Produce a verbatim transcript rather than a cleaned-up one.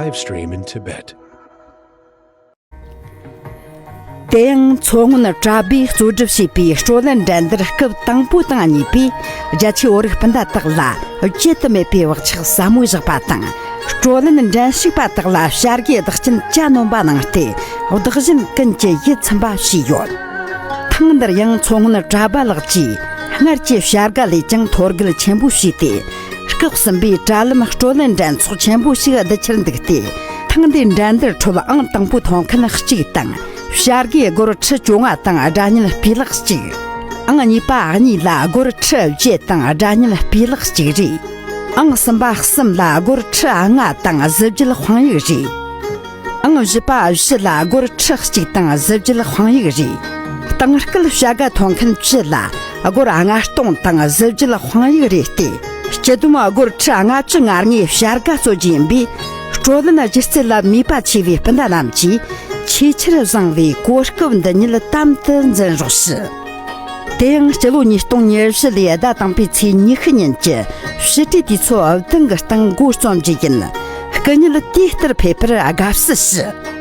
Live stream in Tibet. དེ་ཡང་མཚོ་སྔོན་གྲྭ་པས་གཙོ་སྒྲུབ་བྱས་པའི་སྤྲོ་ལེན་འགྲན་བསྡུར་སྐབས་དང་པོ་དང་གཉིས་པས་རྒྱ་ཆེའི་བོད་རིགས་སྤུན་ཟླ་དག་ལ་བརྗེད་དུ་མེད་པའི་བག་ཆགས་ཟབ་མོ་བཞག་པ་དང་། སྤྲོ་ལེན་འགྲན་ཞུགས་པ་དག་ལ་བྱ་དགའི་བདག་རྐྱེན་གྱ་ནོམ་པ་གནང་སྟེ། བདག་གཞན་ཀུན་གྱི་ཡིད་ཚིམ་པ་བྱས་ཡོད། ཐེངས་འདིར་ཡང་མཚོ་སྔོན་གྲྭ་པ་ལགས་ཀྱིས་སྔར་གྱི་བྱ་དགའ་ལས་ཀྱང་ཐོ་འགོད་ཆེན་པོ་བྱས་ཏེ། སྐབས་གསུམ་པའི་དྲ་ལམ་སྤྲོ་ལེན་འགྲན་ཚོགས་ཆེན་པོ་ཞིག་བསྡུ་འཁྱེར་འདུག་སྟེ། ཐེངས་འདིའི་འགྲན་བསྡུར་ཁྲོད་ཨང་དང་པོ་ཐོན་མཁན་གཅིག་དང་། བྱ་དགའི་སྒོར་ཁྲི་བཅོ་ལྔ་དང་སྒྲ་སྙན་སྤུས་ལེགས་གཅིག་ཨང་གཉིས་པ་གཉིས་ལ་སྒོར་ཁྲི་བརྒྱད་དང་སྒྲ་སྙན་སྤུས་ལེགས་གཅིག་རེད། ཨང་གསུམ་པ་གསུམ་ལ་སྒོར་ཁྲི་ལྔ་དང་གཟི་བརྗིད་དཔང་ཡིག་རེད། ཨང་བཞི་པ་བཞི་ལ་སྒོར་ཁྲི་གཅིག་དང་གཟི་བརྗིད་དཔང་ཡིག་རེད། སྟེང་སྐུལ་བྱ་དགའ་ཐོན་མཁན་བཅུ་ལ་སྒོར་ལྔ་སྟོང་དང་གཟི་བརྗིད་དཔང་ཡིག་རེད་དེ། སྤྱི་བསྡོམས་སྒོར་ཁྲི་ལྔ་བཅུ་ང་ལྔའི་བྱ་དགའ་སྩོལ་རྒྱུ་ཡིན་པས། སྤྲོ་ལེན་སྒྱུ་རྩལ་ལ་མོས་པ་ཆེ་བའི་སྤུན་ཟླ་རྣམས་ཀྱིས་ཆེས་ཆེར་བཟང་བའི་གོ་སྐབས་འདི་ཉིད་དམ་དུ་འཛིན་རོགས་ཞུ། དེ་ཡང་སྤྱི་ལོ་ཉིས་སྟོང་ཉེར་བཞི་ལོའི་ཟླ་དང་པོའི་ཚེས་ཉི་ཤུ་ཉིན་གྱི་ཕྱི་དྲོའི་དུས་ཚོད་བདུན་གྱི་སྟེང་འགོ་རྩོམ་རྒྱུ་ཡིན། སྐུ་ཉིད་དུས་ལྟར་ཕེབས་པར་དགའ་བསུ་ཞུ།